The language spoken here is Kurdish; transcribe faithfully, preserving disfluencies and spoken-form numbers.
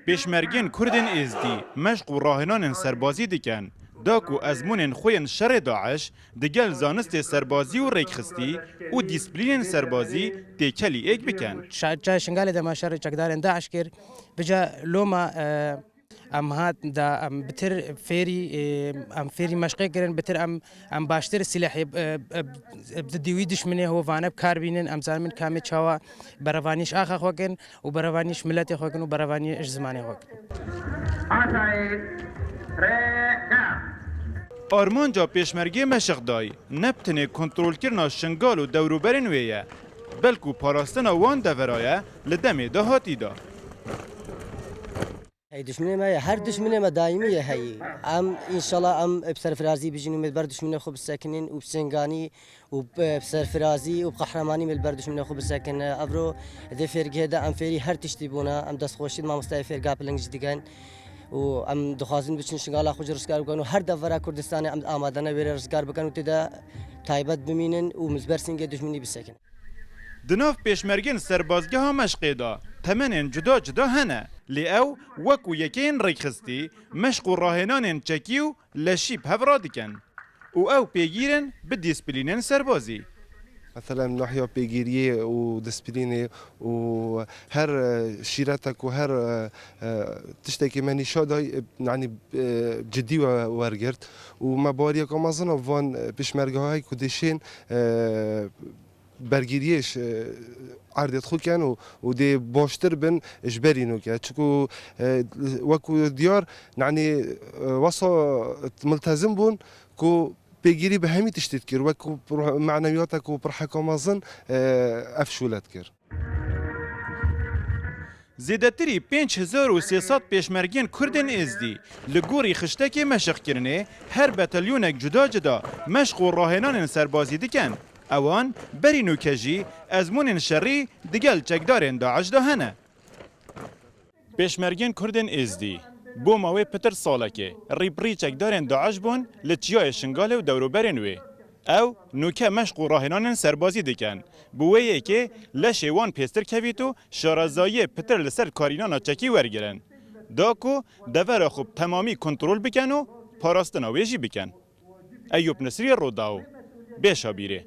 Pêşmergên Kurdên Êzdî meşq û rahênanên serbazî dikin, da ku ezmûnên xwe yên şerê DAIŞ digel zanistê serbazî û rêkxistî û dîsplînên serbazî têkelî êk bikin. Şa-, çay Şingalê dema şerê çekdarên DAIŞ kir, bica loma, e, em hat da em bitir fêrî, e, em fêrî meşqê kirin, bitir em, em baştir silehê, e, e, e, di dîwî dişminê hovane bi kar bînin, em zanin kamê çawa berevanî ji axa xwe kin û berevanî ji miletê xwe kin û berevanî ji zimanê xwe kin. Asayî, rêga. Armanca pêşmergê meşq dayî ne bi tenê kontrolkirina Şingal û dewroberên wê ye, belku parastina wan devera ye li demê dahatî de. Hey, dişminê me ye, her dişminê me daîmî ye heyî. Em, înşallah em bi serfirazî bijîn û mêdber dişminê xwe bisekinin û bi senganî û bi, bi serfirazî û bi qehremanî mêl ber dişminê xwe bisekine. Evro di fêrgehê de em fêrî her tiştî bûne. Em destxweşî di mamosteyê fêrga piling jî dikin û em dixwazin biçin şingala xwe jî rizgar bikin û her devera Kurdistanê em amadene wê rê rizgar bikin û tê de taybet bimînin û mizber singê dijminî bisekin. Di nav pêşmergên serbazgeha meşqê de temenên cuda cuda hene, lê ew wekû yekeyên rêkxistî, meşq û rahênanên çekî û leşî bi hev radikin û ew pêgîr in bi dîsplînên serbazî. Mesela nahiya pêgîriyê û dîsplînê û her, e, şîretek û her, e, e, tiştekê me nîşa day, e, yanî, e, cidî we-, wergirt û me baweriyeke mezin a van, e, pêşmergeha ku dêşên, e, bergiriyê ji, e, erdê xwe ken û, û dê baştir bin ji berî nûke. Çiku, e, wekû diyar, yanî, e, wesa miltezim bûn ku pêgîrî bi hemî tiştî dikir, wekû pir-, manewiyata ku pir heka mezin, e, ev şûlet kir. Zêdetirî pênc hezar û sê sed pêşmergên Kurdên Êzdî li gorî xiştekê meşqkirinê her betelyonek cuda cuda meşq û rahênanên serbazî dikin. Ewan berî nûke jî ezmûnên şerî digel çekdarên DAIŞ de hene. Pêşmergên Kurdên Êzdî bo mawê pitir salekê rî bi rî çekdarên DAIŞ bûn li çiyayê Şingalê û dewroberên wê. Ew nûke meşq û rahênanên serbazî dikin. Bi wê yekê leşê wan pêstir kevît û şarezayiyê pitir li ser karînana çekî wergirin. Da ku devera xwe bi temamî kontrol bikin û parastina wê jî bikin. Eyûp Nisrî, Rodao, Bêşabîrê.